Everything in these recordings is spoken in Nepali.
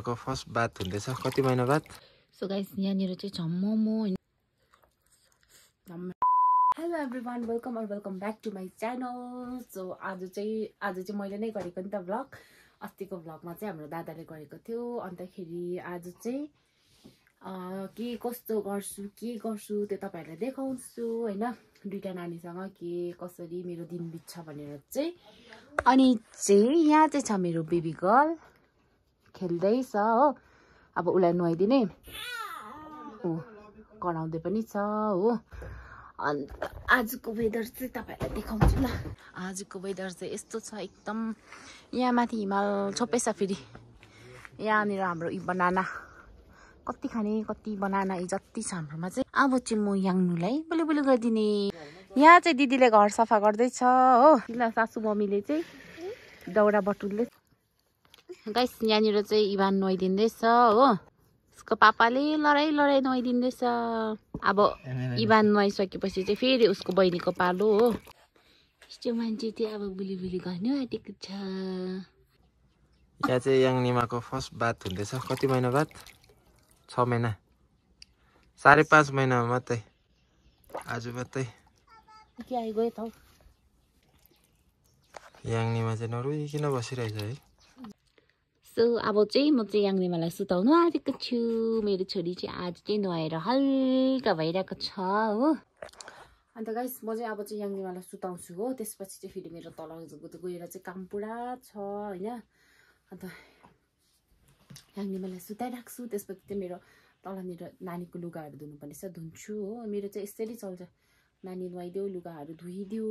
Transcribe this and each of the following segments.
को फर्स्ट बात हुँदैछ कति महिना बाद सो गाइस यहाँनिर चाहिँ छ मोमो हैन hello everyone welcome back to my channel so आज चाहिँ मैले नै गरेको नि त भ्लग अस्तिको भ्लगमा चाहिँ हाम्रो दादाले गरेको थियो अन्तखेरि आज चाहिँ के कस्तो गर्छु त्यो तपाईहरुलाई देखाउँछु हैन दुईटा नानीसँग के कसरी मेरो दिन बित्छ भनेर चाहिँ अनि चाहिँ यहाँ चाहिँ छ मेरो बेबी गर्ल खेल्दैछ हो अब उलाई नुहाइदिने ओ कराउँदै पनि छ हो अनि आजको वेदर चाहिँ तपाईहरुलाई देखाउँछु ल आजको वेदर चाहिँ यस्तो छ एकदम यहाँ माथि हिमाल छोपेछ फेरि यहाँनिर हाम्रो बनाना कति खाने कति बनाना जति छ हाम्रोमा चाहिँ अब चाहिँ म याङ्नुलाई बुलुबुलु गरिदिने यहाँ चाहिँ दिदीले घर सफा गर्दैछ हो ल सासु मम्मीले चाहिँ दाउरा बटुल्दै गाइस यहाँनिर चाहिँ इभान नुहाइदिँदैछ हो उसको पापाले लडाई नुहाइदिँदैछ अब इभान नुहाइसकेपछि चाहिँ फेरि उसको बहिनीको पालो हो यस्तो मान्छे चाहिँ अब बुली गर्नु आँटेको छ यहाँ चाहिँ याङनिमाको फर्स्ट बात हुँदैछ कति महिना बाद 6 महिना 5.5 महिना मात्रै आज मात्रै के आइगयो त याङनिमा चाहिँ नरोइकन बसिरहेछ है सो अब चाहिँ म चाहिँ याङनिमालाई सुताउनु आँटेको छु मेरो छोरी चाहिँ आज चाहिँ नुहाएर हल्का भइरहेको छ हो अन्त गाइस म चाहिँ अब चाहिँ याङनिमालाई सुताउँछु हो त्यसपछि चाहिँ फेरि मेरो तल गएर चाहिँ काम पुरा छ हैन अन्त याङनिमालाई सुताइराख्छु त्यसपछि चाहिँ मेरो तलनिर नानीको लुगाहरू धुनुपर्ने छ धुन्छु हो मेरो चाहिँ यसरी चल्छ नानी नुहाइदियो लुगाहरू धुइदियो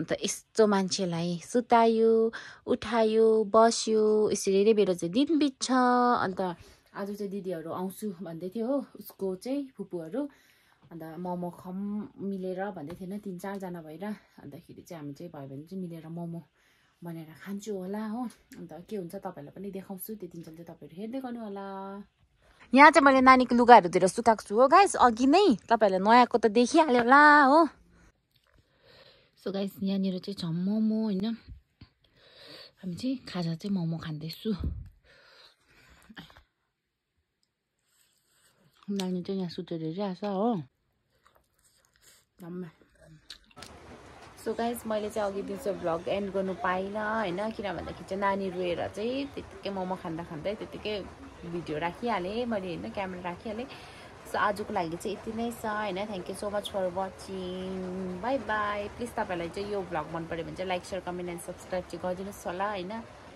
अन्त यस्तो मान्छेलाई सुतायो उठायो बस्यो यसरी नै मेरो चाहिँ दिन बित्छ अन्त आज चाहिँ दिदीहरू आउँछु भन्दै थियो हो उसको चाहिँ फुपूहरू अन्त मोमो खम मिलेर भन्दै थिएन 3-4 जना भएर अन्तखेरि चाहिँ हामी चाहिँ भयो भने चाहिँ मिलेर मोमो बनाएर खान्छु होला हो अन्त के हुन्छ तपाईहरुलाई पनि देखाउँछु त्यतिन्जेल चाहिँ तपाईहरु हेर्दै गर्नु होला यहाँ चाहिँ मैले नानीको लुगाहरू धुएर सुताएको छु हो गाइस अघि नै तपाईहरुले नयाँको त देखिहाल्यो होला हो सो गाइस यहाँनिर चाहिँ छ मोमो हैन हामी चाहिँ खाजा चाहिँ मोमो खाँदैछु नानी चाहिँ यहाँ सुतेर हेरिरहेछ हो सो गाइस मैले चाहिँ अघि दिउँसो भ्लग एन्ड गर्नु पाइनँ हैन किन भन्दाखेरि चाहिँ नानी रोएर चाहिँ त्यतिकै मोमो खाँदै त्यतिकै भिडियो राखिहालेँ मैले हैन क्यामेरा राखिहालेँ सो आजको लागि चाहिँ यति नै छ हैन thank you so much for watching bye bye please तपाईहरुलाई चाहिँ यो भ्लग मन पर्यो भने चाहिँ like share comment and subscribe चाहिँ गरिदिनुहोस् होला हैन